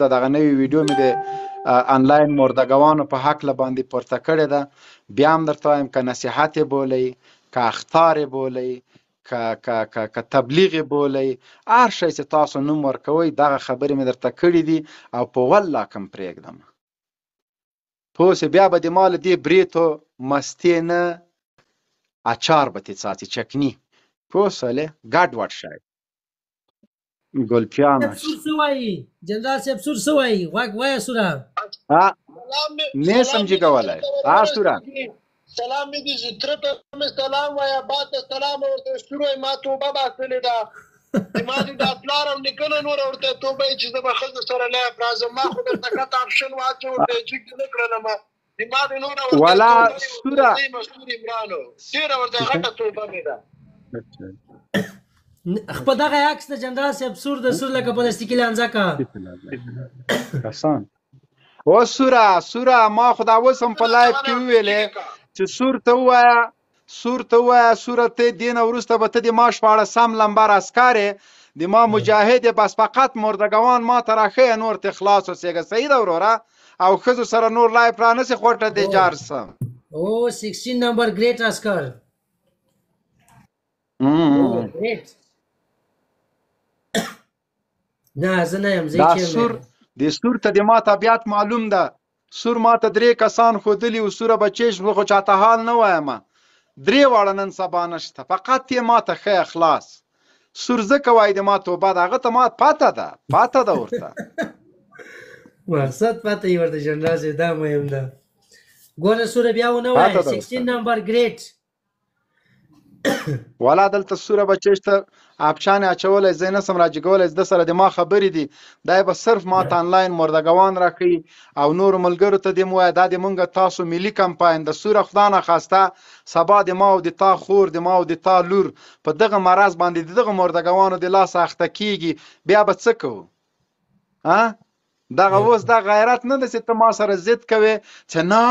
ده، دغه نوې ویډیو مې د انلاین مردګوانو په هکله باندې پورته کړې ده. بیا هم درته وایم، که نصیحت یې بولئ، که اخطار یې بولئ، که که که که تبلیغ یې بولئ، هر شی چې تاسو نوم ورکوئ، دغه خبرې مې درته کړې دي او په والله کم پرېږدم. پوه شې؟ بیا به د ما له دې برېتو مستې نه اچار به ترې څاڅي، چکني. پوه شولې؟ ګډ وډ شی ګلپیانو. سور څه وایي جنرال صاحب؟ سور څه وایي؟ غوږ وایه سوره. ها، نه سم جګولای. ها سوره، سلام مې دي، تره ته مې سلام وایا، با ته سلام ورته. سور وایي ما توبه باسلې ده، ما دې د پلار او نیکه نه نور ورته توبه چې زه به ښځو سره لایف راځم. ما خو درته کته اپشن واچو، ورته جګ نه کړلم، ما دې نور ورته ولا سوره. سور عمرانو ډېره ورته غټه توبه مې ده. خپل دغه عکس د جنرال صاحب سور د سور لکه پلاستیکي لانځکه کسان. او سوره، سوره، ما خو دا اوس هم په لایف کې وویلې چې سور ته ووایه، سور ته ووایه، سوره ته دین وروسته به ته د ما 16 لمبر عسکر یې، د ما مجاهد یې، بس فقط مردګوان ما ته راښیه، نور ته خلاص اوسېږه. صحیح ده وروره، او ښځو سره نور لایف را نه سي، خوټه دې جار سم. او 16 نمبر ګریټ عسکر، ګریټ. نه، زه نه یم، زه دا سور د سور ته د ما طبیعت معلوم ده. سور ما ته درې کسان ښودلي وو، سوره بچې شو، خو چاته حال نه وایم. درې واړه نن سبا نشته، فقط یې ما ته ښه اخلاص. سور ځکه وایي د ما توبه ده، هغه ته ما پته ده، پته ده ورته. مقصد پته یې ورته جنرال صاحب، دا مهم ده. ګوره سوره، بیا ونه وایه 16 نمبر ګریټ. ولا دلته سوره بچی شته، اپشان اچولی، زه نه سم راجګولی، د سره د ما خبرې دي. دا به صرف ما ته انلاین مردګوان راښیي او نورو ملګرو ته دې ووایه، دا د مونږ تاسو ملي کمپاین د سوره. خدا نخواسته سبا د ما او د تا خور، د ما او د تا لور په دغه مرض باندې د دغه مردګوانو د لاسه اخته کیږي، بیا به څه کوو؟ ها، دغه اوس دا غیرت نه ده چې ته ما سره ضد کوې چې نه.